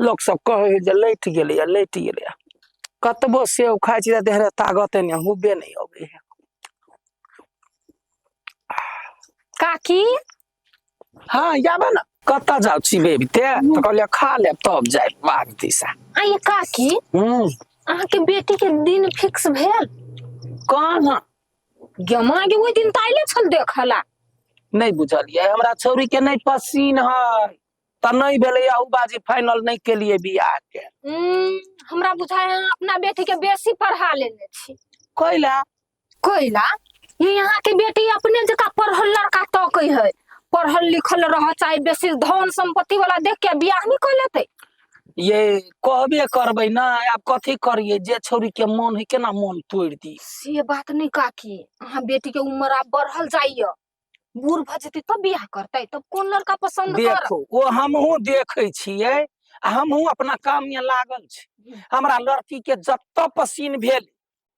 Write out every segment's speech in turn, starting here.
लोक सब कहै है जे लैट गेलैया लैट गेलैया कतबो सेब खाइ छी तऽ देहरे ताकते नहि हुबे नहि अबै है काकी हाँ जाबे ना कतऽ जाउ चिबेबिते तऽ कहलियै खा लेब तब जायब बाग दिशा आ ये काकी हूँ अहाँके बेटी के दिन फिक्स भेल कहाँ गे माँ गे ओहि दिन तऽ आयले छल देखला नहि बुझलियै हमरा छौरी के नहि पसीन है तऽ नहि भेलै अहू बाजी फाइनल नहि केलियै बियाह के हमरा बुझाय अहाँ अपना बेटी के बेसी पढ़ा लेने छी कैला कैला ये यहाँ के बेटी अपने जकाँ पढ़ल लड़का तकै है पढ़ल लिखल रह चाहे बेसी धन संपत्ति वाला देख के बियाह नहीं कर लेते ये कहबे करबै ना आब कथी करियै जे छौरी के मन है केना मन तोड़ि दी से बात नहीं काकी अहाँ बेटी के उम्र आब बढ़ल जाइए बूढ़ भऽ जेतै तब बियाह करतै तब कोन लड़का पसंद कर देखो ओ हमहूँ देखै छियै आ हमहूँ अपना काम में लागल छी हमरा लड़की के जतऽ पसीन भेल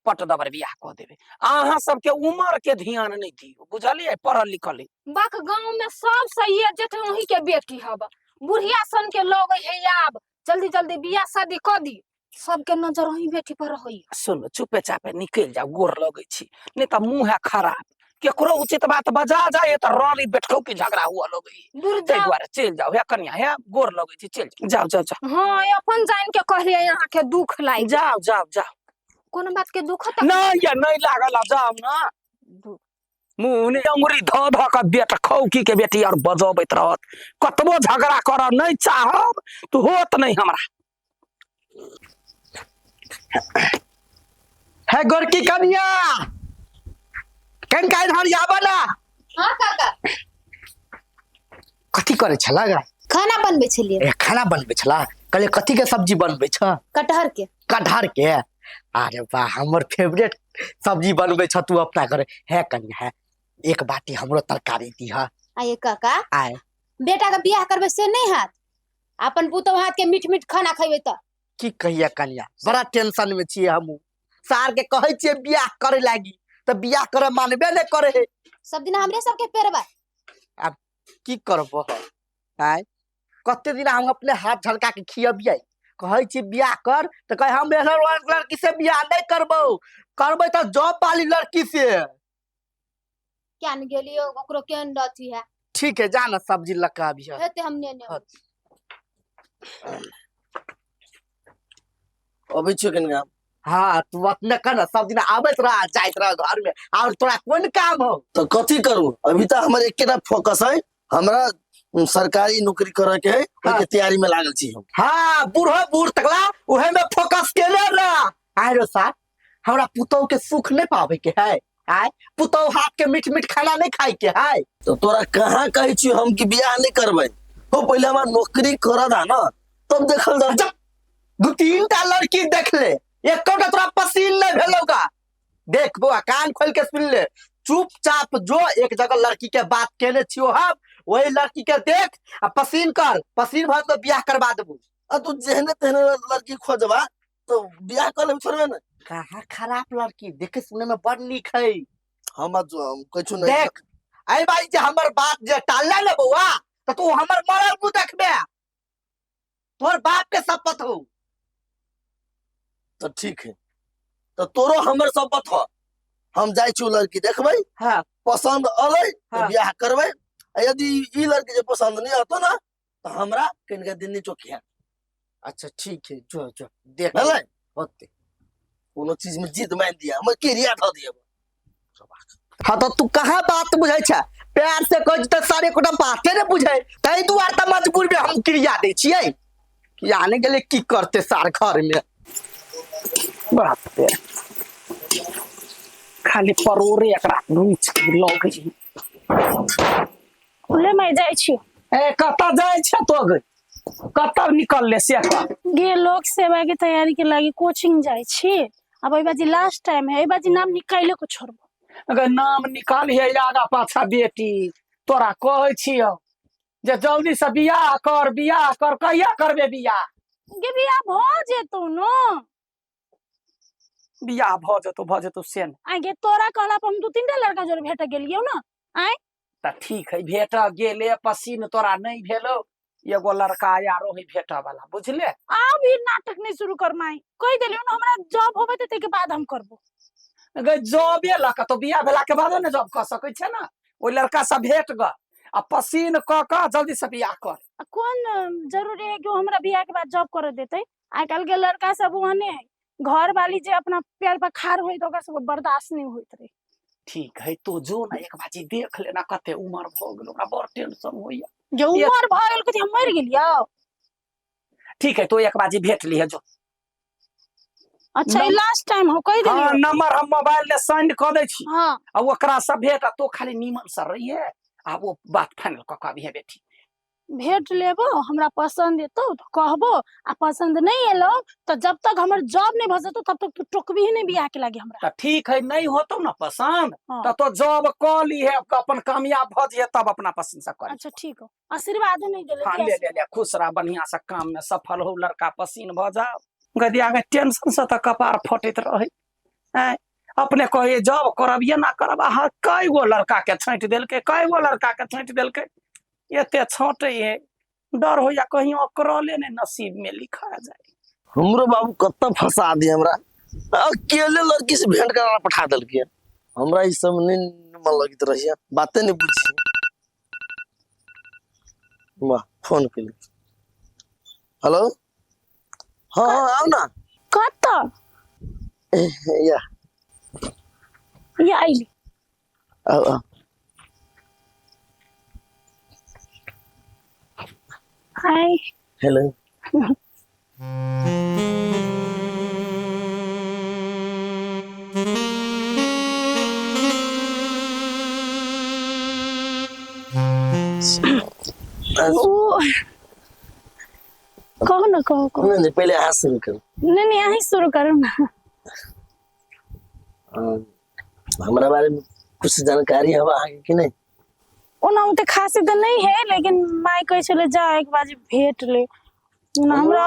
पट दबर बियाह कऽ देबै अहाँ सबके उमर के ध्यान नहि दियौ बुझलियै पढ़ल लिखल है। बाक गांव में सब सही जेठ वही के बेटी हब बुढ़िया सन के लगे है आब जल्दी जल्दी बियाह शादी कऽ दी सबके नजर वही बेटी पर रहै सुन चुपे चापे निकलि जाउ गोर लगै छी नहि तऽ मुँह है खराब केकरो उचित बात बजा जाए तऽ रड़ी बेटकौ के झगड़ा हुआ लगै दूर ताहि जाओ दुआरे चलि जाउ हे कनिया हे गोर लगै छी चलि जाउ जाउ जाउ जाउ हाँ ये अपन जान के कहलियै यहाँ के दुख लागि जाउ जाउ जाउ कोनो बात के दुख तऽ नहि ये नहि लागल आ जाउ ने मुँह ने अंगुरी धऽ धऽ कऽ बेट खौकी के बेटी और बजबैत रहत कतबो झगड़ा करऽ नहि चाहब तऽ होत नहि हमरा है गोरकी कनिया कनिका इधर आबऽ ना हाँ काका कथी करै छला गा खाना बनबै छलियै ए खाना बनबै छला कहलियै कथी के सब्जी बनबै छ कटहर के कटहर के अरे वाह हमर फेवरेट सब्जी बनबै छ तू अपना घरे है कनिया है एक बाटी हमरो तरकारी दीह आ ये काका आय बेटा के बियाह करबै से नहीं हाथ अपन पुतोह हाथ के मीठ मीठ खाना खेबै तऽ की कहिया कनिया बड़ा टेंशन में छियै हमहूँ सार के कहै छियै बियाह करे लागी तऽ बियाह करे मानबे नहि करे है सब दिन हमरे सबके पेरबै आब की करबो आय कते दिन हम अपने हाथ झलका के खियबियै कहै छी बियाह कर तऽ कहे हम एहन लड़की से बियाह नहि करबौ करबै तऽ जॉब वाली लड़की से क्या ने गेलियो ओकरो केहन अथी है ठीक है जा ना सब्जी लऽ कऽ अबिह हेते हम नेने हाँ। अबै छियौ कनिका हाँ तू अपने कर ना सब दिन आबैत रह जाइत रह घर में और तोरा कोन काम हो तऽ कथी करू अभी तऽ हमर एकेटा फोकस है हमरा सरकारी नौकरी करे के है ओहिके हाँ। तैयारी में लागल छी हम हाँ बूढ़ो बूढ़ तकला उहे में फोकस केने रह आय रो साहब हमरा पुतोह के सुख नहीं पावे के है आय पुतोह हाथ के मीठ मीठ खाना नहीं खाए के है तऽ तोरा कहाँ कहै छियौ हम कि बियाह नहीं करबै हो पहिले हमरा नौकरी करऽ दा ना तब देखल जा जब दू तीन टा लड़की देख ले एको टा तोरा पसीन नहीं भेलौ का देख बौआ कान खोल के सुन ले चुपचाप जो एक जगह लड़की के बात केने छियो हम वही लड़की के देख आ पसीन कर पसीन भऽ तो बियाह करवा देबू आ तू जेहने तेहने लड़की खोजबा तो बियाह कर लेबै छोड़बे ने कहाँ खराब लड़की देखे सुने में बड़ नीक है हम जो हम किछु नहीं देख अरे भाई जे हमर बात जे टालले ने बौआ तो तू हमर मरल मुंह देखबे तोहर बाप के शपथ हो तो ठीक है तो तोरो हमर शपथ हो हम जाइ छी लड़की देखबै हाँ पसंद अलै तऽ हाँ। बियाह करबै आ यदि ई लड़की जे पसंद नहीं हतो ना तऽ हमरा कनिका दिन नहीं चोखिया अच्छा ठीक है जो जो देख भेलै होते कोनो चीज में जिद मान दिया हमर केरिया धऽ दिया हाँ तो तू कहाँ बात बुझै छै प्यार से कहै छी तऽ सारे कोटा बाते ने बुझै ताहि दुआरे तऽ मजबूर में हम क्रिया दै छियै कि आने गेलै की करते सार घर में बाप रे खाली परोरे एकरा घीच के लगै छै। ले मैं जाइ छी ए कतऽ जाइ छै तो गे कतऽ निकलले से कह गे लोक सेवा के तैयारी के लागी कोचिंग जाइ छी अब एहि बाजी लास्ट टाइम है एहि बाजी नाम निकाले को छोड़बो अगर नाम निकालिहे आगा पाछा बेटी तोरा कहै छियौ जे जल्दी से बियाह कर बियाह कर कहिया करबे बियाह गे बियाह भऽ जेतौ न बियाह भऽ जेतौ से नहि आइ गे तोरा कहला पर हम दू तीन टा लड़का जोड़े भेट गेलियौ न तऽ ठीक है भेट गेले पसीन तोरा नहि भेलो एगो लड़का आरो ही भेटऽ वाला बुझले। आब ई नाटक नहीं शुरू कर माई, कहि देलियौ ने हमरा जॉब होबे ते के बाद हम करबो। गई जॉबे लऽ कऽ तो बियाह भेला के बादो ने जॉब कऽ सकै छै ने। ओहि लड़का से भेट ग आ पसीन कऽ कऽ जल्दी से बियाह कर। आ कोन जरूरी है कि ओ हमरा बियाह के बाद जॉब करे देते? आइ काल्हि के लड़का सब ओहने है, घर वाली जे अपना पैर पर खाड़ होइत ओकरा सबके बर्दाश्त नहीं होइत रहे। ठीक है तो जो ना एक बाजी देख लेना कते उम्र भऽ गेल, ओकरा बड़ टेंशन होइया। जे उम्र भऽ गेल कथी हम मरि गेलियौ? ठीक है तो एक बाजी भेट लिहे जो। अच्छा ई लास्ट टाइम हो कहि देलियौ। हाँ नंबर हम मोबाइल ले सेंड कऽ दै छी। हाँ। आ ओकरा से भेट आ तो खाली नीमन से रहिहे आ वो बात फाइनल कऽ कऽ अबिहे बेटी। भेट लेबो, हमरा पसंद एतौ तो कहबो, आ पसंद नहीं एलो तो जब तक हमर जॉब नहीं भऽ जेतौ तब तक तू टोकबी ही नहीं बियाह के लागे हमरा। तऽ ठीक है नहीं होतौ ना पसंद हाँ। तऽ तो जॉब कऽ लीहे अपन कामयाब भऽ जइहे तब अपना पसंद से कर। अच्छा ठीक हो, आशीर्वाद नहीं देले। हाँ ले ले ले, खुश रह, बढ़िया से काम में सफल हो, लड़का पसीन भऽ जाओ। गदिया के टेंशन से तऽ कपार फटैत रहे। आँय अपने कहे जॉब करब ये ना करब, अहाँ कई गो लड़का के छाँटि देलकै, कई गो लड़का के छाँटि देलकै, एते छाँटे है डर होइया कहीं अकरले नहीं नसीब में लिखा जाए। हमरो बाबू कत्ता फंसा दिए हमरा, अकेले लड़की से भेंट करा पठा देलकै। हमरा ई सब नहीं मन लगैत रहिया, बाते नहीं बुझी। वाह फोन केली। हेलो हाँ हाँ आओ ना। कत्ता? या या आइली। आओ आओ। हाय। हेलो। ओ कहू ना, कहू कहू। नहीं नहीं पहले अहाँ शुरू करू। नहीं नहीं अहीं शुरू करू ना। हमरा बारे में कुछ जानकारी हवा अहाँके कि नहीं? ओना ओते खासी तऽ नहीं है, लेकिन माय कहै छलै जा एक बाजी भेट ले। ओना हमरा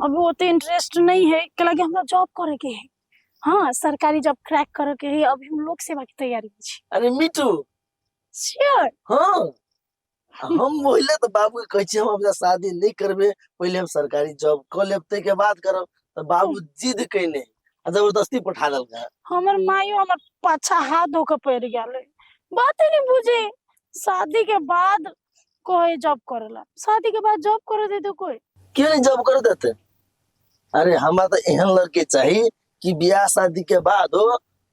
अभी ओते इंटरेस्ट नहीं है, कैलाकि हमरा जॉब करे के है। हाँ सरकारी जॉब क्रैक करे के है, अभी हम लोक सेवा के तैयारी में छी। अरे मी टू। श्योर। हाँ हम पहिले तो बाबू के कहै छियै हम अपना शादी नहीं करबे, पहिले हम सरकारी जॉब कऽ लेब ताहिके बाद करब। तऽ बाबू जिद कयने आ जबरदस्ती पठा देलकै। हमर माइयो हमर पाछा हाथ धो के पड़ि गेलै, बाते नहीं बुझे। शादी के बाद कोई जॉब करेला, शादी के बाद जॉब करे देते कोई? क्यों नहीं जॉब कर देते? अरे हमरा तो एहन लड़के चाहिए कि ब्याह शादी के बाद हो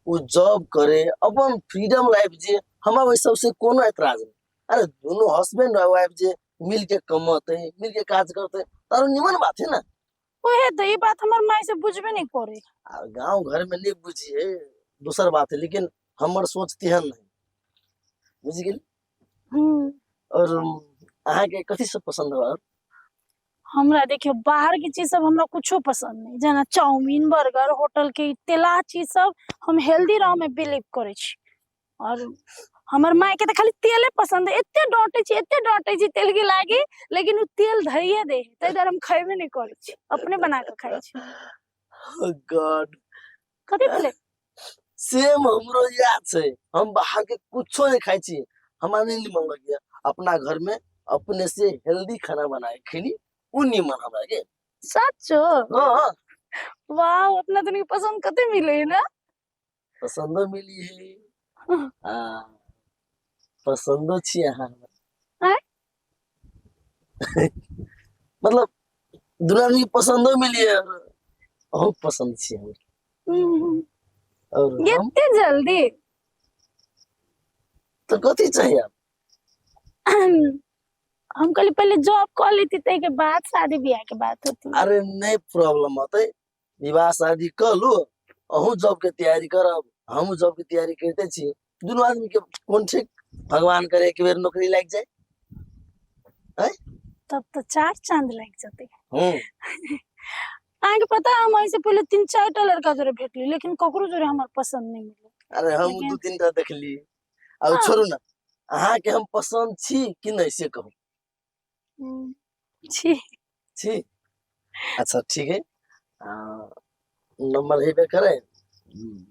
वो जॉब करे, अपन फ्रीडम लाइफ जे, हमरा ओहि सबसे कोनो एतराज नहीं। अरे दोनों हस्बैंड और वाइफ जे मिल के कमते मिल के काज करते तारो निमन बात है ना। ओहे तो ई बात हमर माय से बुझबे नहीं करे। आ गांव घर में नहीं बुझिए दोसर बात है, लेकिन हमर सोच तेहन नहीं, बुझ गेली? और अहाँ के कथी सब पसंद है? हमरा देखियो बाहर के चीज सब हमरा कुछो पसंद नहीं, जेना चाउमीन बर्गर होटल के तेलाह चीज सब। हम हेल्दी रह में बिलीव करे छी। और हमर माय के तो खाली तेले पसंद है, एते डांटे छी एते डांटे छी तेल के लागी, लेकिन उ तेल धइए दे, ताहि दुआरे हम खैबे नहीं करे छी, अपने बना के खाइ छी। Oh God. कथी भेलै? सेम हमरो याद छै, हम बाहर के कुछो नहीं खाइ छी, हमरा नहीं निमन लगैया। अपना घर में अपने से हेल्दी खाना बनाए खैनी उ निमन हमरा के। सचो? हाँ। वाह, अपना दुनू के पसंद कते मिले है ना? पसंदो मिली है। आ पसंदो छी अहाँ। आँय? मतलब दुनू आदमी के पसंदो मिली है और अहूँ पसंद छी हमरा। और हम एते जल्दी? तो कथी चाहिए आप? हम कहली पहले जॉब कर लेती ताहि के बाद शादी ब्याह के बात होती। अरे नहीं प्रॉब्लम होते, विवाह शादी कर लू, अहूँ जॉब के तैयारी करब, हमहूँ जॉब के तैयारी करते छी, दुनू आदमी के कोन ठीक, भगवान करे एक बेर नौकरी लागि जाए। तब तो चार चांद लागि जते। अहाँके पता है, हम ऐसे पहले 3-4 टा लड़का जोरे भेटली, लेकिन ककरो जोरे हमर पसंद नहीं मिलल। अरे हम लेकिन 2-3 टा देखली। अब हाँ। छोड़ू ना, अहाँ के हम पसंद छी कि नहीं से कहू? छी। छी? अच्छा ठीक है, नंबर हेबे करे,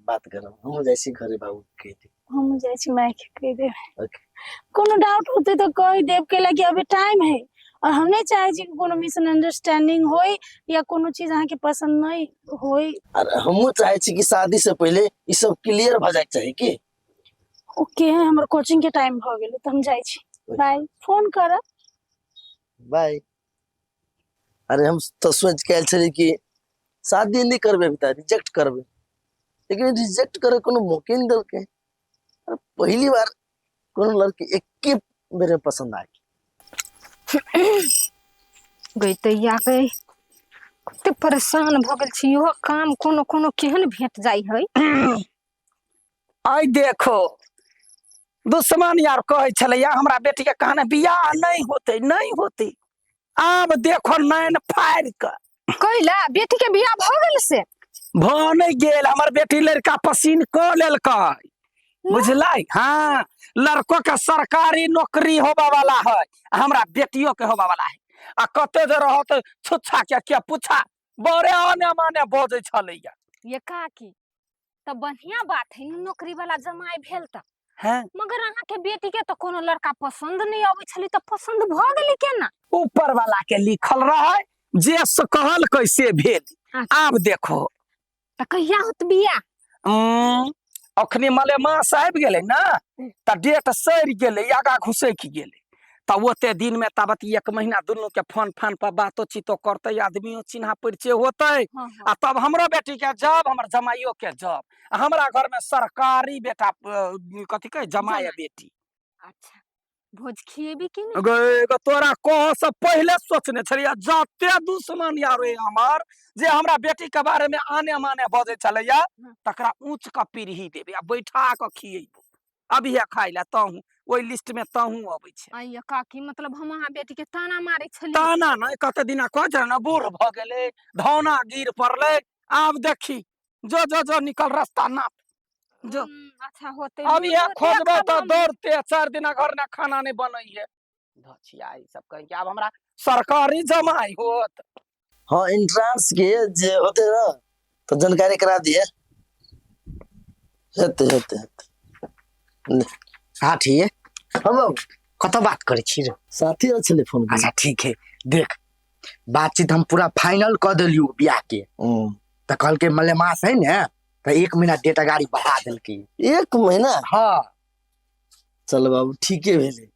बात करब। हमहूँ जाइ छी घरे बाबू के कहि देब। हमहूँ जाइ छी माय के कहि देब। ओके। कोनो डाउट होते तो कहि देब, कैला कि अभी टाइम है, और हम नहि चाहै छी कि कोनो मिसअंडरस्टैंडिंग होय या कोनो चीज अहाँके पसंद नहि होय। अरे हमहूँ चाहै छी कि शादी से पहिले ई सब क्लियर भऽ जायके चाही की। ओके, हमर कोचिंग के टाइम भऽ गेलै तऽ हम जाइ छी, बाय, फोन करब। बाय। अरे हम तऽ सोचि के आयल छलियै कि शादी नहि करबै अभी तक, रिजेक्ट करबै, लेकिन रिजेक्ट करे कोनो मौके नहि देलकै। अरे पहिली बार कोनो लड़की एके बेर में पसंद आ गेल। गई तैया गई, कते परेशान भऽ गेल छी। इहो काम कोनो कोनो केहन भेट जाइ है। आइ देखो दुश्मन यार कहै छलैया हमरा बेटी के कहने बियाह नहि होतै नहि होतै, आब देखो नैन फाड़ि कऽ। कैला बेटी के बियाह भऽ गेल से? भऽ नहि गेल, हमर बेटी लड़का पसीन कऽ लेलकै, बुझलै? हाँ, लड़को के सरकारी नौकरी होबऽ वाला है, हमरा बेटियो के होबऽ वाला है। आ कते जे रहत छुच्छा के पुछा बड़े आने माने बजै छलैया। ये काकी तऽ बढ़िया बात है, नौकरी वाला जमाई भेल तऽ। हैं? मगर अहाँ के बेटी के तऽ कोनो लड़का पसंद नहीं अबै छलै, तऽ पसंद भऽ गेलै केना? ऊपर वाला के लिखल रहे जे से कहल कैसे भेल। अच्छा। आब देखो तऽ कहिया होत बियाह? अखनी मलेमास आबि गेलै ने तऽ डेट सड़ि गेलै, आगा घुसकि गेलै, तऽ ओते दिन में ताबत एक महीना दुनू के फोन फान पर बातो चीतो करतै, आदमियो चिन्हा परिचय होतै। हाँ। आ तब हमरो बेटी के जॉब, हमर जमाइयो के जॉब, आ हमरा घर में सरकारी बेटा कथी कहै जमाइ आ बेटी। अच्छा, भोज खिएबी कि नहीं? गए गो, तोरा कह से पहले सोचने छलियै, जते दुश्मन यार रे हमर जे हमरा बेटी के बारे में आने माने बजै छलैया तकरा ऊंच के पीढ़ी देबै आ बैठा के खिएबो। अभी है खाइ ला तहूँ ओहि लिस्ट में तहूँ अबै छै। आइया काकी, मतलब हम अहाँ बेटी के ताना मारै छली? ताना नहि, कते दिना कह छलै ने बूढ़ भऽ गेलै, धौना गिर पड़लै, आब देखी जो जो जो निकल रास्ता नाप जो। अच्छा होते। अब यह देखब खोजबै तऽ हम। दौड़ते 4 दिना घर ने खाना नहीं बनैये धछिया ई सब कहि के आब हमरा सरकारी जमाई होत। हाँ, एंट्रेंस के जे होते ना तो जानकारी करा दिए। हेते हेते हेते। साथी। हाँ बाबू। कतऽ बात करै छी रे? साथी और छलै फोन। अच्छा ठीक है, देख बातचीत हम पूरा फाइनल कऽ देलियौ बियाह के। तऽ कहलकै मलेमास है ने तऽ 1 महीना डेट अगाड़ी बढ़ा देलकै। 1 महीना? हाँ। चल बाबू ठीके भेलै,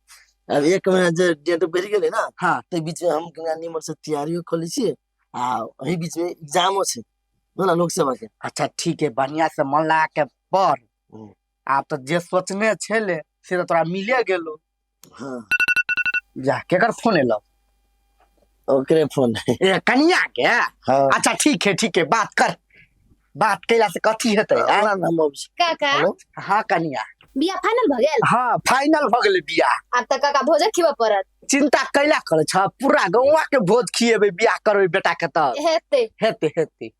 आब 1 महीना जे डेट बढ़ि गेलै ना। हाँ। ताहि बीच में हम कनिया निमन से तैयारियो कऽ लै छियै आ एहि बीच में एग्जामो छै बुझल लोक सेवा के। अच्छा ठीक है, बढ़िया से मन लगा के पढ़। आब तऽ जे सोचने छले से तऽ तोरा मिले गेलो। हाँ। जा केकर फोन एलो? ओकरे फोन। ए कनिया के? हाँ। अच्छा ठीक है ठीक है, बात कर, बात कैला से कथी हेतै? आँय? ओकरा नाम अबै छै। काका। हेलो? हाँ कनिया। बियाह फाइनल भऽ गेल? हाँ फाइनल भऽ गेलै बियाह। आब तऽ काका भोजे खिबऽ पड़त। चिंता कैला करै छ, पूरा गौवा के भोज खिएबै बियाह करबै बेटा के तऽ। हेतै। हेतै हेतै।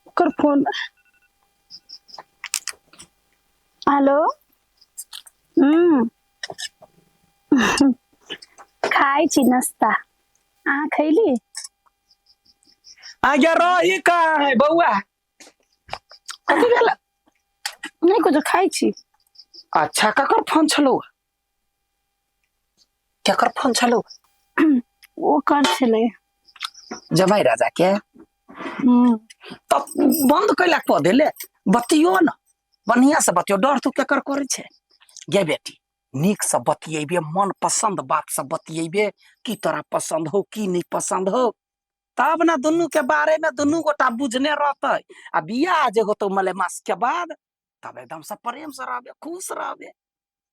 ओकर फोन। हेलो। खाइ छी नाश्ता, अहाँ खैली? आगे रही कहाँ है बौआ? कथी भेल? नहीं कुछ, खाइ छी। अच्छा ककर फोन छलौ? केकर फोन छलौ? ओकर छलै। जमाई राजा के? तब बंद कैला कऽ देले? बतियो न बढ़िया से बतियो, डर तू केकर करै छै? गे बेटी नीक से बतियेबे, मन पसंद बात से बतियेबे की तोरा पसंद हो की नहीं पसंद हो, तब ना दुनू के बारे में दुनू गोटा बुझने रहतै। आ बियाह जे होतौ मलेमास के बाद तब एकदम से प्रेम से रहबे, खुश रहबे।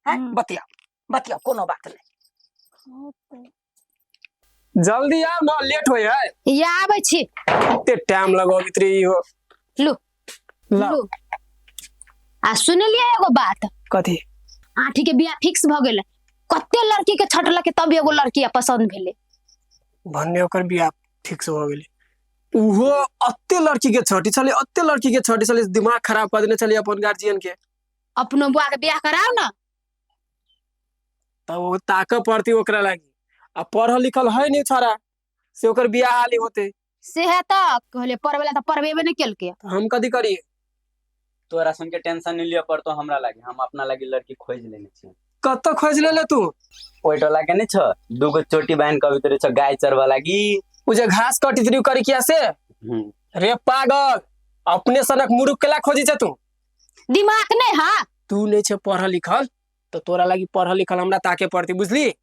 हैं? बतिया बतिया, कोनो बात नहीं। जल्दी आउ ना, लेट होय है। या आबै छी। कते टाइम लगबैत रही हो। लू। ला। लू। आ सुनलियै एगो बात? कथी? आठी के बियाह फिक्स भऽ गेलै। कते लड़की के छटलकै तब एगो लड़की पसंद भेलै। भन्ने ओकर बियाह फिक्स भऽ गेलै। उहो अते लड़की के छटी छलै, अते लड़की के छटी छलै, दिमाग खराब कऽ देने छलै अपन गार्जियन के। अपनो बुआ के बियाह कराउ ना। तब ओ ताकऽ पड़ती ओकरा लागी, आ पढ़ल लिखल है नहीं छोरा से ओकर बियाह हाली होते। से है तऽ कहले पढ़बै ला तऽ पढ़बेबे नहि केलकै। हम कथी करिए? तोरा सन के टेंशन नहीं लिअ पड़तो हमरा लागी, हम अपना लागी लड़की खोज लेने छियै। कतऽ खोज लेले तू? ओहि टोला के नहीं छो, दूगो चोटी बांध के अबैत रहे छो गाय चरबा लागी। उ जे घास कटित रही करी किया से? रे पागल, अपने सनक मुरुख केला खोजी छे तू? दिमाग नहीं हा। तू नहीं छे पढ़ल लिखल तो तोरा लागी पढ़ल लिखल हमरा ताके पड़ती, बुझली?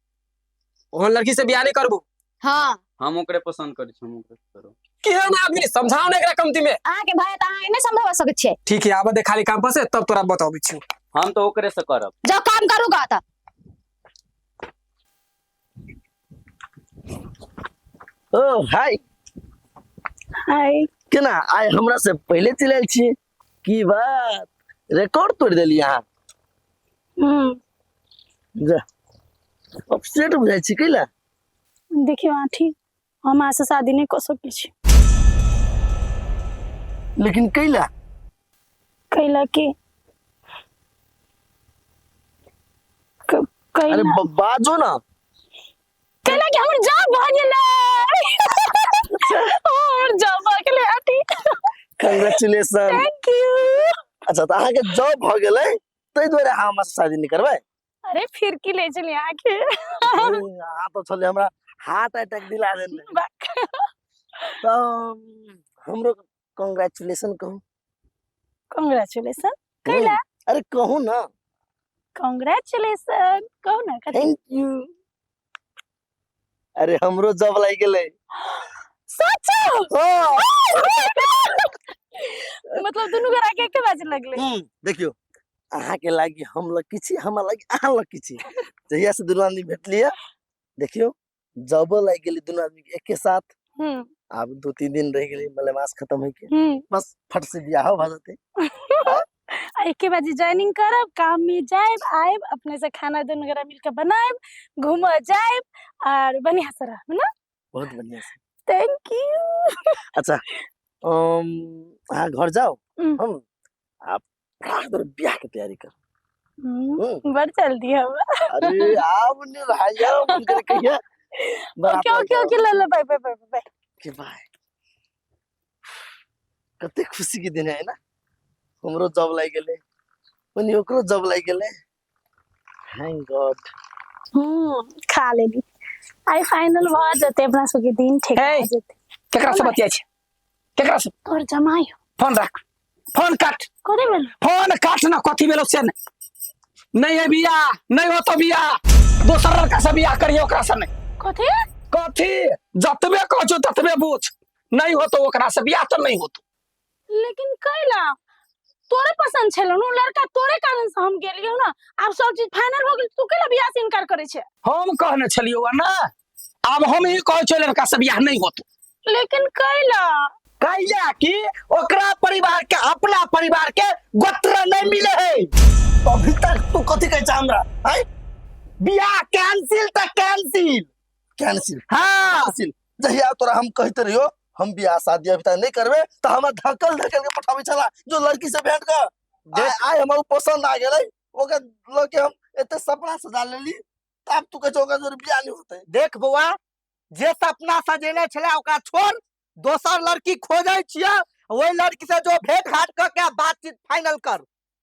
ओहन लड़की से बियाह नहीं करबू। हाँ हम ओकरे पसंद करै छी, हम ओकरे करू। केहन आदमी समझाओ ने एकरा कमती में। अहाँ के भाई तऽ अहाँ नहि समझावा सकै छियै। ठीक है, आब दे खाली काम पर से तब तोरा बताबै छी। हम तो ओकरे से करब। जाओ काम करू गा तऽ। ओ हाय। हाय। केना आइ हमरा से पहिले चलि आयल छी? की बात, रिकॉर्ड तोड़ि देली अहाँ? जा अपसेट बुझाइ छी कैला? देखियौ आँठी, हम अहाँ से शादी नहि कऽ सकै छी। लेकिन कैला? कैला कि अरे कैला बाजो ना। कैला कि हमर जॉब भऽ गेलै। हमर जॉब भऽ गेलै आँठी। कंग्रेचुलेशन। Thank you. अच्छा तऽ अहाँके जॉब भऽ गेलै ताहि दुआरे अहाँ हमरा से शादी नहि करबै? अरे फिर की ले चली अहाँके। अहाँ तऽ छलै हमरा हार्ट अटैक दिला देने। तऽ हमरो कंग्रेचुलेशन कहू। कंग्रेचुलेशन कैला? अरे कहू ना। कंग्रेचुलेशन कहू ना। Thank you. अरे हमरो जॉब लागि गेलै। सच? मतलब दुनू गोरा के एके बाजे लगलै। देखियौ अहाँके लागि हम लकी छी, हमरा लागि अहाँ लकी छी। जहिया से दुनू आदमी भेटलियै देखियौ जॉबो लागि गेलै दुनू आदमी के एके साथ। आब 2-3 दिन रहि गेलै मलेमास खत्म होइके, बस फट से बियाहो भऽ जेतै। आ एके बाजी ज्वाइनिंग करब, काम में जायब आयब, अपने से खाना दुनू गोरा मिलके बनायब, घूमऽ जायब और बढ़िया से रहब ना। बहुत बढ़िया से। Thank you. अच्छा अहाँ घर जाओ, हम आप बियाह के तैयारी कर। बड़ जल्दी हम। अरे आब ने भाई, आब मन करे कहिया। ओके ओके ओके, ले ले, बाय बाय बाय बाय। के बाय। कते खुशी के दिन है ना, हमरो जॉब लागि गेलै, ओनी ओकरो जॉब लागि गेलै। Thank God. खा लेली। आई फाइनल भऽ जेतै अपना सबके दिन, ठीक हे, भऽ जेतै। केकरा से बतियाइ छै? केकरा से? तोर जमाई। फोन राख, फोन काट। कथी भेल? फोन काट ना। कथी भेलो से नहीं, नहीं है बियाह, नहीं होतो बियाह। दोसर लड़का से बियाह करियो, ओकरा से नहीं। कथी? कथी? जतबे कहछो ततबे बुझ, नहीं होतो ओकरा से बियाह तो नहीं होतो। लेकिन कैला? तोरे पसंद छलो नु लड़का, तोरे कारण से हम गेलियो ना। आब सब चीज फाइनल हो गेल, तू कैला बियाह से इनकार करे छे? हम कहने छलियो ना, आब हम ही कहै छियो लड़का से बियाह नहीं होतो। लेकिन कैला? कैला कि ओकरा परिवार के अपना परिवार के गोत्र नहीं मिले है। अभी तक तू कथी कहै छ हमरा? आय बियाह कैंसिल त कैंसिल। कैंसिल। हाँ कैंसिल। जहिया तोरा हम कहते रहियो हम बियाह शादी अभी तक नहीं करबे त हमरा धकल धकल के पठाबै छला जो लड़की से भेंट कर। आय हमरा उ पसंद आ गेलै, ओकरा लऽ के हम एते सपना सजा लेली, तब तू कहै छौ ओकरा जोरे बियाह नहीं होतै। देख बौआ, जे सपना सजेने छले ओकरा छोड़, दोसर लड़की खोजै छियै, ओहि लड़की से जो भेंट घाट कऽ के बातचीत फाइनल कर।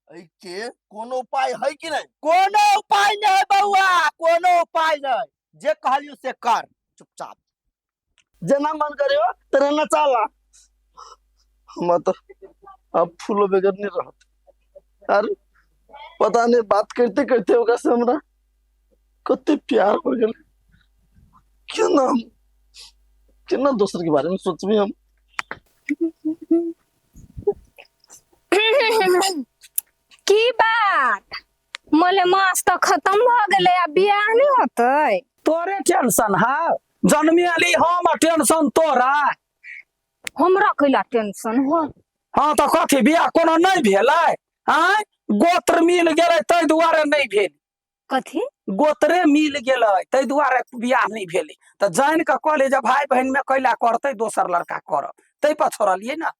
एहिके कोनो उपाय है कि नहीं? कोनो उपाय नहीं है बौआ, कोनो उपाय नहीं, जे कहलियो से कर चुपचाप। जेना मन करे तेना नचाला। हमरा तो अब फूलो बगैर नहीं रहत। अरे पता नहीं बात करते करते ओकरा से हमरा कते प्यार हो गेल। क्यों ना हम केना दोसर के बारे में सोचबी हम। की बात, मलेमास तऽ खत्म भऽ गेलै, आ बियाह नहि होतै? तोरे टेंशन है, जन्मे अली हम आ टेंशन तोरा। हमरा कैला टेंशन हो? हाँ तऽ कथी बियाह कोनो नहीं भेलै? आँय गोत्र मिल गेलै ताहि दुआरे नहीं भेल। कथी? गोत्रे मिल गेलै ताहि दुआरे बियाह नहीं भेलै। तऽ जानि कऽ कहलियै जे भाय बहिन में कैला करतै दोसर लड़का करब, ताहि पर छोड़लियै ना।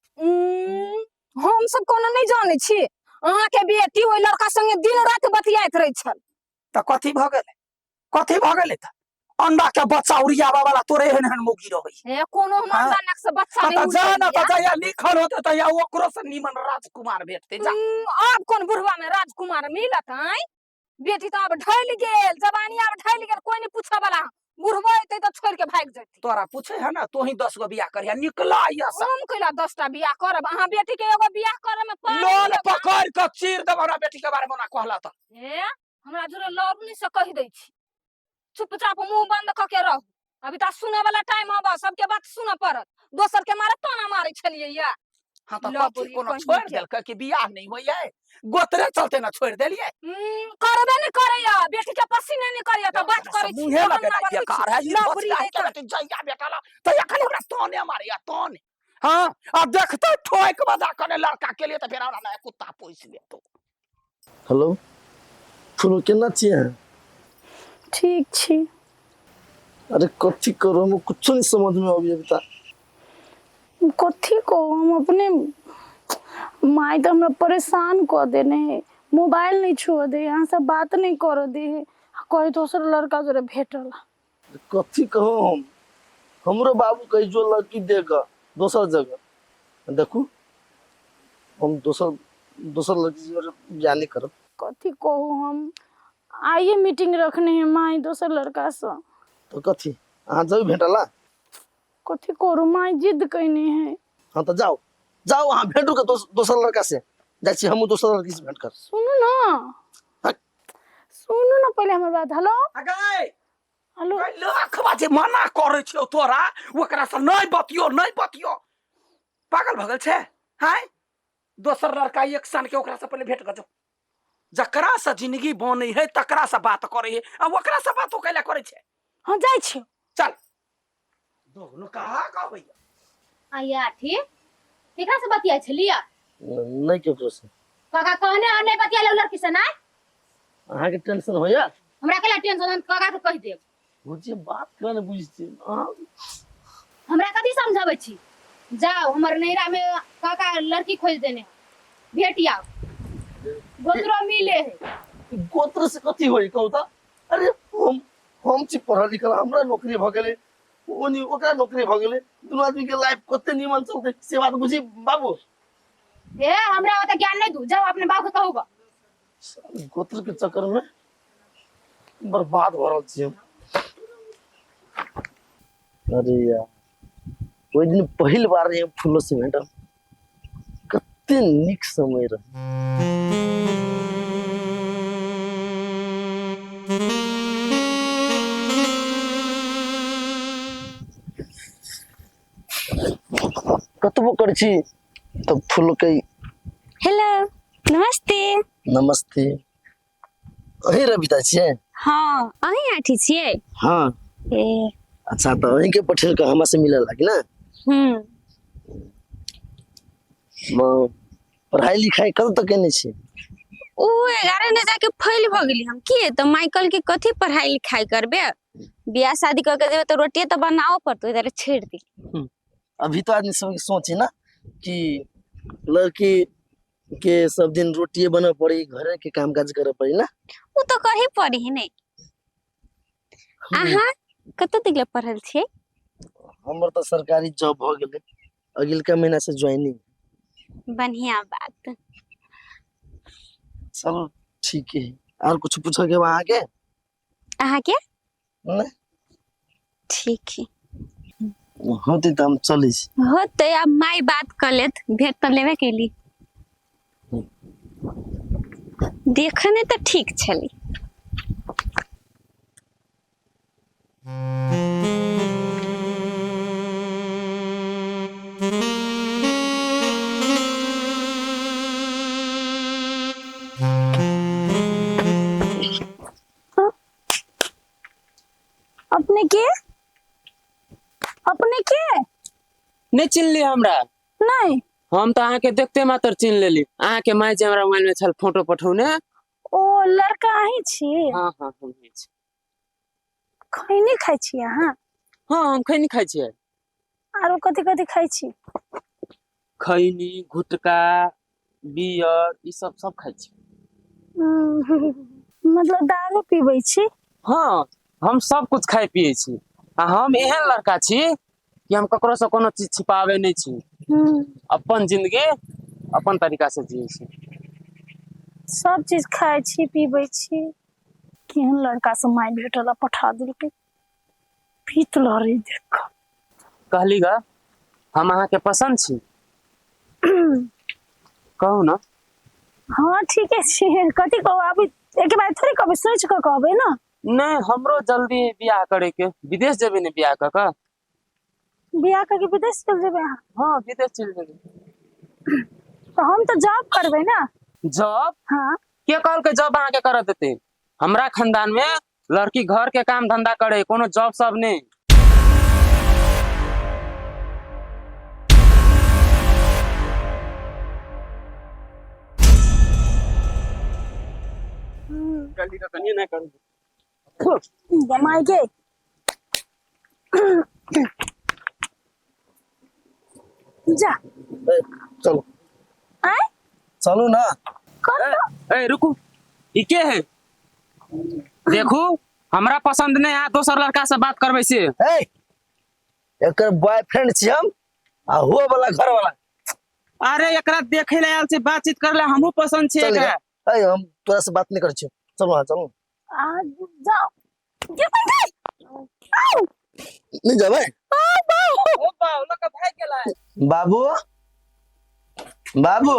हम सब कोनो नहीं जानै छी, अहाँके बेटी ओहि लड़का संगे दिन राति बतियाइत रहै छल। तऽ कथी भऽ गेलै? कथी भऽ गेलै? तऽ अंडा के बच्चा उड़ियाबा वाला तोरे एहन एहन मौगी रहै। हे, कोनो हम हाँ। अंडा नक से बच्चा नहीं तऽ जा ना, उड़ैया। तऽ जहिया लिखल होतै तहिया ओकरो से नीमन राजकुमार भेटतै, जा। आब कोन बुढ़वा में राजकुमार मिलत? आय बेटी तऽ आब ढलि गेल, जवानी आब ढलि गेल, कोई नहीं पूछे वाला। बुढ़बो एतै तऽ छोड़ के भागि जेतै। तोरा पूछे है ना, तोही 10 गो बियाह करिया निकला या सब। हम कैला 10टा बियाह करब? अहाँ बेटी के एगो बियाह करब में पार लोल नहीं लगत। पकड़ के चीर देब हमरा बेटी के बारे में ओना कहला तऽ। हे, हमरा जोरे लड़ू से कहि दै छी, चुपचाप मुंह बंद कऽ के रहू। अभी तऽ सुने वाला टाइम हब, सबके बात सुनऽ पड़त। दोसर के मारे ताना मारे छलियै या। हाँ तऽ ल कथी बुढ़ी कोनो कहीं छोड़ि के। देलकै कि बियाह नहि होइए? गोत्रे चलते ना छोड़ि देलियै। करबे नहि करैया, बेटी के पसीने नहि करैया तऽ बात करै छी। मुँहे तहन ना लगेनाइ बनबै छी। बेकार है ई। ल बुढ़ी बचला दै के बेटी जइया बेटा ला तहिया खाली हमरा ताने मारैया ताने। हाँ, आ देखते ठोक बजा कने लड़का के लिए तऽ फेर हमरा नया कुत्ता पोसि लेतो। हेलो फूलो, केना छियै अहाँ? ठीक छी। अरे कथी करू, हम कुछो नहीं समझ में अभी अभी तक। कथी कहू, हम अपने माय तऽ हमरा परेशान कऽ देने है। मोबाइल नहीं छुअ दे, अहाँ से बात नहीं करऽ दे है, कहे दोसर लड़का जोरे भेटल। कथी कहू हम, हमरो बाबू कही जो लड़की देख दोसर जगह देखू, हम दोसर दोसर लड़की से बियाह नहीं करब। कथी कहू, हम आइए मीटिंग रखने है माई दोसर लड़का से। तो कथी अहाँ जब भेटला? कथी करू, माई जिद कैने है। हाँ तो जाओ जाओ, अहाँ भेटू के दोसर लड़का से, जाइ छी हमहूँ दोसर लड़की से भेंट कर। सुनू ना। हट। सुनू ना पहले हमर बात। हेलो। अगै। हेलो। लाख बाजे मना करै छियौ तोरा, ओकरा से नहि बतियो नहि बतियो। पागल भऽ गेल छै? हाय, दोसर लड़का एक सन के ओकरा से पहिले भेंट कर जो। जकरा से जिंदगी बनै है तकरा से बात करै है, आ ओकरा से बातो कैला करै छै? हाँ, जाइ छी। चल, दोनो कहाँ कहबै। आया ठीक, केकरा से बतियाइ छलियै? नहीं केकरो से। काका कहने हन नहीं बतियाले लड़की से ना। अहाँके टेंशन होइया? हमरा केला टेंशन? हम काका के कहि देब। बुझिए बात केना नहि बुझै अहाँ। हमरा कथी समझाबै छी? जाओ, हमर नैरा में काका लड़की खोज देने, भेट आओ, गोत्रो मिले है। गोत्र से कथी होई कहू तऽ? अरे हम छी पढ़ल लिखल, हमरा नौकरी भऽ गेलै, ओनी ओकरा नौकरी भऽ गेलै, दुनू आदमी के लाइफ कते नीमन चलतै से बात बुझी बाबू। ए, हमरा ओते ज्ञान नहीं दू, जाओ अपने बाप के कहूगा। गोत्र के चक्कर में बर्बाद भऽ रहल छी हम। अरे यार, ओहि दिन पहिल बार हम फूलो से भेटल, कते नीक समय रहे। कतबो करै छी तऽ फूल के। हेलो, नमस्ते। नमस्ते, अहीं रविता छियै? हाँ, अहीं आठी छियै? हाँ। ए। अच्छा, तऽ अहीं के पठेल के हमरा से मिलल लागी ना? हम्म। पढ़ाई लिखाई कब तक केने छी? ओ 11 ने जाके फेल भऽ गेली हम। की तऽ माइकल के कथी पढ़ाई लिखाई करबे, बियाह शादी कऽ के देबे तऽ रोटिए तऽ बनाबऽ पड़तौ, इधर छोड़ि दी। अभी तो आदमी सबके सोच है ना कि लड़की के सब दिन रोटिए बनऽ पड़ी, घरे के काम काज करे पड़ी ना। ओ तऽ करही पड़ी है ने। अहाँ कतऽ तक ले पढ़ल छियै? हमर तऽ सरकारी जॉब भऽ गेलै, अगिलका महीना से ज्वाइनिंग। बढ़िया बात। चलो ठीक है, और कुछ पूछे के बा अहाँके? अहाँके? नहि। ठीक है। होतै तऽ हम चलै छी। होतै, आब माय बात कऽ लेत, भेंट तऽ लेबे केली। देखने तऽ ठीक छलै। अपने के, अपने के? नहीं चिन्हली हमरा? नहीं। हम तऽ अहाँके देखते मात्र चिन्ह लेली। अहाँके माय जे हमरा मोबाइल में छल फोटो पठौने। ओ लड़का अहीं छी? हाँ हाँ, हम ही छी। खैनी खाइ छी अहाँ? हाँ, हम खैनी खाइ छियै। आरो कथी कथी खाइ छी? खैनी, गुटका, बियर, ई सब सब खाइ छी। मतलब दारू पीबै छी? हाँ, हम सब कुछ खाइ पियै छी आ हम एहन लड़का छी कि हम ककरो से कोनो चीज छिपाबै नहि छी। अपन जिंदगी अपन तरीका से जियै छी। सब चीज खाइ छी पीबै छी। केहन लड़का से माय भेटल आ पठा देलकै, पीत लहरै देख कऽ। कहली ग, हम अहाँके पसन्द छी? कहू ने। हाँ ठीके छी। कथी कहू आब, एके बार थोड़े कहबै, सोचि कऽ कहबै ने। नहि, हमरो जल्दी बियाह करे के, विदेश जेबै ने बियाह कऽ कऽ। बियाह करके विदेश चलि जेबै अहाँ? हाँ, विदेश चलि जेबै। तऽ हम तऽ जॉब करबै ने। जॉब? हाँ। के कहलकै जॉब अहाँके करऽ देतै? हमरा खानदान में लड़की घर के काम धंधा करे, कोनो जॉब सब नहीं। जल्दी तो कनिए ना करू। माय के जा। चलो। आय? चलू ना। ए रुकू, ई के है? देखू, हमरा पसंद नहीं है दोसर लड़का से बात करबै से। ए, एकर बॉयफ्रेंड छी हम आ हो वाला घर वाला। अरे एकरा देखे ले आयल छी, बातचीत कर ले, हमहूँ पसंद छी चल एकरा। ए, हम तोरा से बात नहीं करै छी, चलू। हाँ चलू। आ जाओ ये बंदे आओ। नहीं जेबै? आओ बाबू। ओ बाबू लड़का भाग गेलै। बाबू बाबू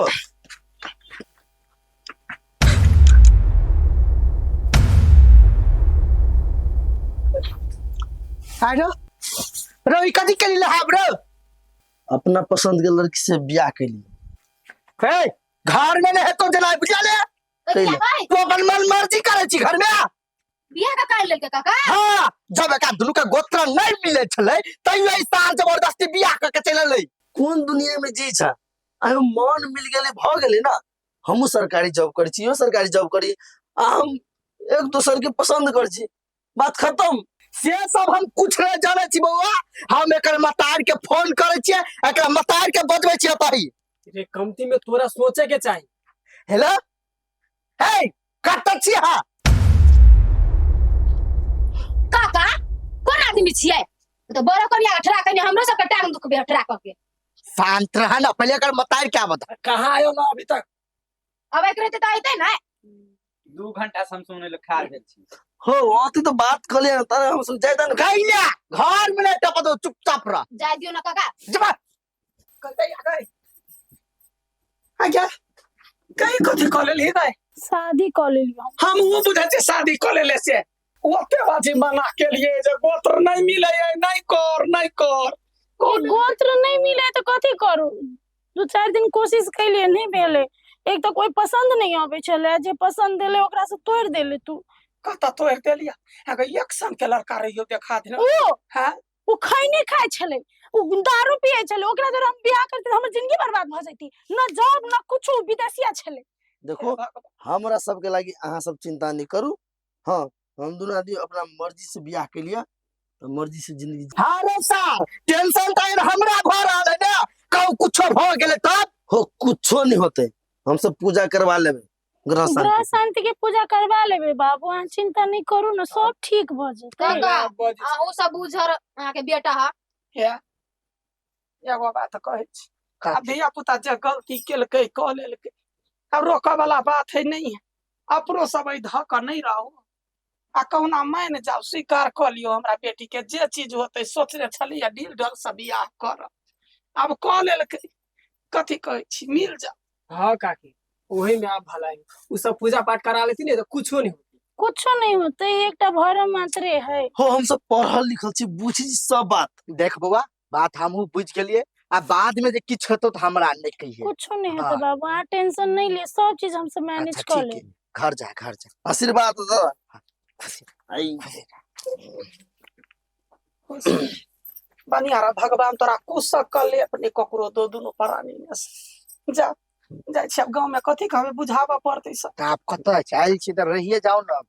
आरो रो, ई कथी केली लहाब रो? अपना पसंद के लड़की से बियाह कैली। हे, घर में नहीं हेतो जेना, बुझा ले। कैले? तू अपन मन मर्जी करे छी घर में। बियाह का कर लेलकै काका? हाँ, जब एकरा दुनू के गोत्र नहीं मिले छलै तैयो ई साल जबरदस्ती बियाह क के चलि एलै। कोन दुनिया में जी छा? आयो मन मिल गेलै भ गेलै ना। हमहूँ सरकारी जॉब करै छी, इहो सरकारी जॉब करी आ हम एक दोसर के पसंद करै छी, बात खत्म। से सब हम कुछ नहीं जानै छी बौआ। हम एकर मतार के फोन करै छियै, एकरा मतार के बजबै छियै तही। रे कमती में तोरा सोचे के चाही। हेलो, हे, कतऽ छी अहाँ? काका, कोन आदमी छियै? तऽ बड़ो कनिया अठरा कनिया हमरो सबके टांग दुखबे अठरा कऽ के। शांत रह ना, पहले एकर मतार के आबत। कहाँ आयो ना अभी तक? अब एक रहते तऽ अयतै ने। 2 घंटा से हम सुनै ले खाड़ भेल छी। हो अति तो बात कऽ लिअ तारे हम सब जाइत ने। गैला घर में नहीं टपतो, चुपचाप रह। जाय दियौ ना काका। जबा आज्ञा कई कथी कऽ लेलही दाइ? शादी कऽ लेलियै हम। हमहूँ बुझै छियै शादी कऽ लेले से। ओते बाजी मना केलियै जे गोत्र नहीं मिलै है, नहीं कर नहीं कर। ई गोत्र नहीं मिले तऽ कथी करू? 2-4 दिन कोशिश कैलियै, नहीं भेलै। एक तऽ कोई पसंद नहीं अबै छलै, जे पसंद एलै ओकरा से तोड़ि देले तू। कतऽ तोड़ि देलियै? अगर एक सन के लड़का रहियो देखा देने। ओ हाँ? ओ खैनी खाइ छलै, ओ दारू पियै छलै, ओकरा जर हम बियाह करती तऽ हमर जिंदगी बर्बाद भऽ जैती। न जॉब न कुछो, विदेशिया छलै। देखो, हमरा सबके लागी अहाँ सब चिंता नहीं करू। हाँ, हम दुनू आदमी अपना मर्जी से बियाह के लिए तो मर्जी से जिंदगी। हाँ रे सार, टेंशन तो हमरा भऽ रहल है ने, कहू कुछो भऽ गेलै तब? हो कुछो नहीं होते, हम सब पूजा करवा लेबै ग्रह शांति ग्रह के। शांति के पूजा करवा लेबै बाबू, अहाँ चिंता नहीं करू ने, सब ठीक भऽ जेतै। काका, अहूँ सब बुझर अहाँके बेटा है। हे, एगो बात कहै छी, आब धिया पुता जे गलती केलकै कऽ लेलकै, आब रोकऽ वाला बात है नहीं है। अपनो सब एहि धऽ कऽ नहीं रहू आ कहुना मानि जाउ, स्वीकार कऽ लियौ हमरा बेटी के। जे चीज होतै, सोचने छलियै डील डल से बियाह करब, आब कऽ लेलकै, कथी कहै छी, मिल जाउ। हाँ काकी, वही में आप भलाई उ सब पूजा पाठ करा लेती ने तो कुछो नहीं होती। कुछो नहीं होते, एकटा भरम मात्रे है। हो हम सब पढ़ल लिखल छी, बुझै छी सब बात। देख बौआ, बात हमहूँ बुझि गेलियै आ बाद में जे किछु हेतौ तऽ हमरा नहीं कहिए। कुछो नहीं हेतै हाँ। बाबू, अहाँ टेंशन नहीं लिअ, सब चीज हमसब मैनेज अच्छा कऽ ठीक लेब। है, घर जा घर जा। आशीर्वाद दऽ। खुशी आई खुशी। बढ़िया रह, भगवान तोरा कुशक कऽ ले अपने ककरो दो दुनू प्राणी में से। जा जाइ छी आब गाँव में कथी कहबै, बुझाबऽ पड़तै सब। तऽ आब कतऽ छै? आयल छी तऽ रहिए जाउ ने।